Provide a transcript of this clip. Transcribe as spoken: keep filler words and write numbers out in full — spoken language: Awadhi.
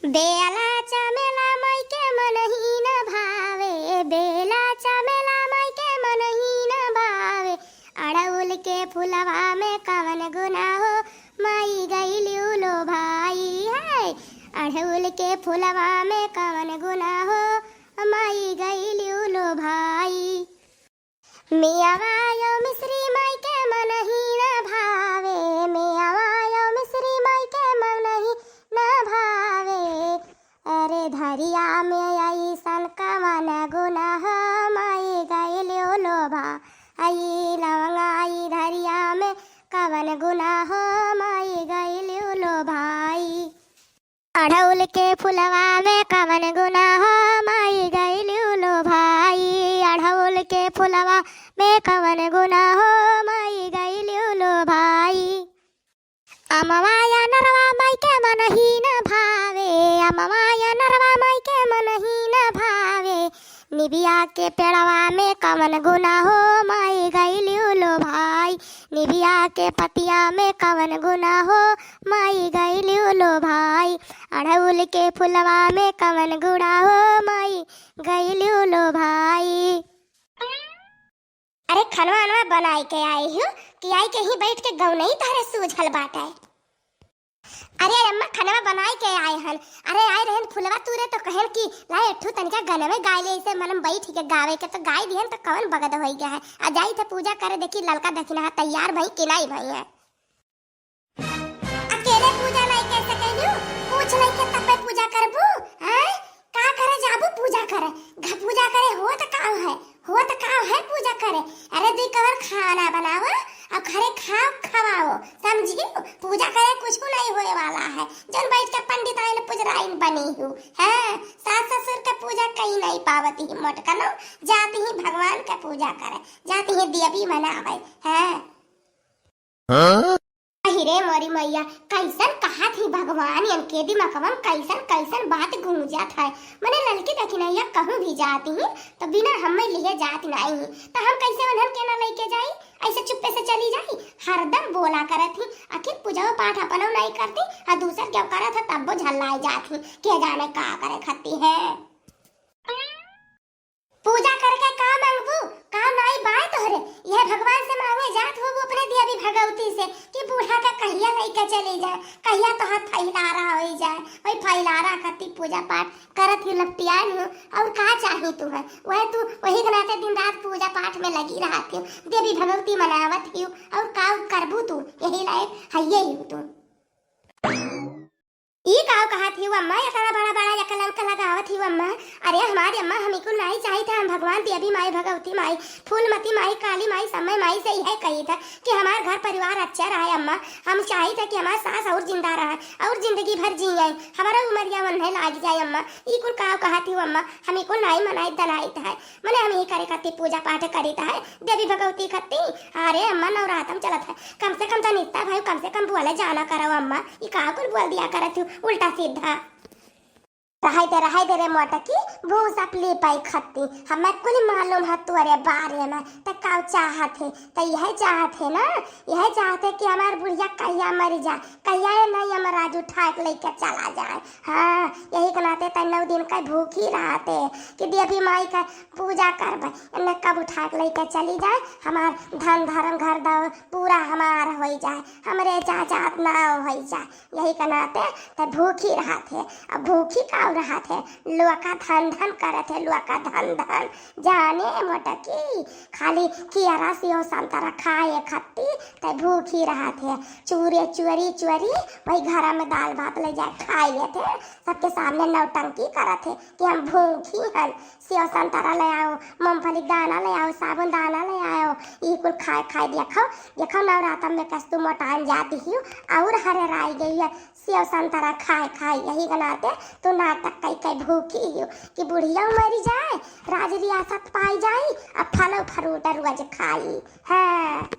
बेला चमेला माई के मन ही न भावे, बेला चमेला माई के मन ही न भावे। अड़उल के फुलवा में कवन गुना हो, माई गइलिउ लो भाई है। अड़उल के फुलवा में कवन गुना हो, माई गइलिउ लो भाई। मेवा अउ मिश्री माई के मन ही न भावे, मेवा अउ मिश्री माई के मन ही न भावे। अरे धरिया में अइसन कवन गुना हो, माई गइलिउ लो भाई। लवंगा ई धरिया में कवन गुना हो, माई गइलिउ लो भाई। अड़उल के फुलवा में कवन गुना हो, माई गइलिउ लो भाई। अड़उल के फुलवा में कवन गुना हो, माई गइलिउ लो भाई। अमवा अनरवा माई के मन ही न भावे, अमवा अनरवा माई के मन ही न भावे। निबिया के पेड़वा में कवन गुना हो, माई गइलिउ लो भाई। निबिया के पतिया में कवन गुना हो, माई गइलिउ लो भाई। अड़उल के फुलवा में कवन गुना हो, माई गइलिउ लो भाई। अरे खनवा अनवा बनाई के आई हूँ कि आई के ही बैठ के गौनई तहरे सूझल बाटे। अरे अम्मा, खनवा बनाई के आए हन। अरे आए रहन फुलवा तूरे तो कहन कि ला एठू तनिका गनवे गाय ले, इसे मनम बैठ के गावे के तो गाय दिहन तो कवन बगद होई गया है। आ जाई थे पूजा करे, देखी ललका दखिनहा तैयार भई कि नाई भई है। अकेले पूजा नाई कर सकेलू, पूछ लई के तब्बे पूजा करबू, हैं? का करे जाबू पूजा करे? घ-, पूजा करे होत का है? होत का है पूजा करे? अरे दुई कवर खाना बनावा और घरे खाओ खवाओ, समझियो? पूजा करे कुछ नहीं होए वाला है, जौन बैठ के पंडिताइन पुजराइन बनी हूँ, हैं? सास ससुर के पूजा कहीं नहीं पावती ही मोटकनो, जाती ही भगवान के पूजा करे, जाती ही देवी मनावे, हैं? हाँ? अहि रे मोरी मैया, कैसन कहत ही भगवान, इनके दिमागवा में कैसन कैसन बात गूंजत है। मने ललकी दखिनैया कहूँ भी जाती ही तो बिना हमें लिए जात नाई ही, तो हम कैसे उन्हन के ना लेके जाई? ऐसे चुप्पे से चली जाई? हरदम बोला करत ही, आखिर पूजा पाठ अपनो नाई करती, आ दूसर के करत है तब्बो झल्लाए जात ही, के जाने का करे खती है। पूजा करके का मांगबू? का नाई बाय तोहरे? यह भगवान से मांगे जात होबू अपने देवी भगवती से कि बूढ़ा का कहिया लइके चली जाए, कहिया तोहर फैलारा होई जाए। वही फैलारा खातिर पूजा पाठ करत ही लपटियान हूँ, और का चाही तू है? वह तू वही के नाते दिन रात पूजा पाठ में लगी रहत ही, देवी भगवती मनावत ही, और का करबू तू? यही लायक हइये ही तू। ई काव कहत हिउ अम्मा, इतना बड़ा बड़ा यकलंक लगावत हिउ अम्मा? अरे हमारी अम्मा, हम इकुल नाई चाहित है, हम भगवान देवी माई, भगवती माई, फूलमती माई, काली माई, समय माई से यह कही था कि हमार घर परिवार अच्छा रहे अम्मा, हम चाहित है कि हमार सास और जिंदा रहे और जिंदगी भर जिए, हमारा उमरिया वन्हे लाग जाए अम्मा। इकुल काव कहत हिउ अम्मा, हम इकुल नाई मनाइत दनाइत है। मने हम ही करे खातिर पूजा पाठ करित है, देवी भगवती खातिर। अरे अम्मा, नवरातम चलत है, कम से कम तो निस्ता भाई, कम से कम बोले जाना करो अम्मा। ई का कुल बोल दिया करत हूँ उल्टा सीधा। रहाई दे, रहाई दे रे मोटकी, भूसा पली पाई खत्ती। हमें कुल मालूम है तोरे बारे में, त का चाहत है? त यह चाहत है ना, यह चाहत है कि हमार बुढ़िया कहिया मर जाए, कहिया ये नहीं हमार राजू ठाक लेके चला जाए। हाँ, यही के नाते तै नौ दिन का भूखी रहते कि देवी माई का पूजा करबे, एन्ने कब उठा के लेके चली जाए, हमार धन धर्म घर दौर पूरा हमार होई जाए, हमरे जायदाद नाव होई जाए। यही के नाते तै भूखी रहत है। अब भूखी काउ रहत है, लोका धन धन करत है, लोका धन धन। जाने मोटकी, खाली कियरा सेव संतरा खाए खत्ती तै भूखी रहत है। चूरे चुअरी चुअरी वही घरा में दाल भात ले जाए खाए लेत है, सबके सामने नौटंकी करत है कि हम भूखी हन। सेव संतरा ले आओ, मूंगफली दाना ले आओ, साबुन दाना ले आओ, ई कुल खाए खाए देखो, देखो नवरातम में कस्तू मोटान जाती ही और हरेराई गई है। सेव संतरा खाए खाए यही के नाते तू नाटक कई कई भूखी ही कि बुढ़िया मरी जाए, राज रियासत पाई जाई, अब फलो फ्रूट रोज खाई। हाँ।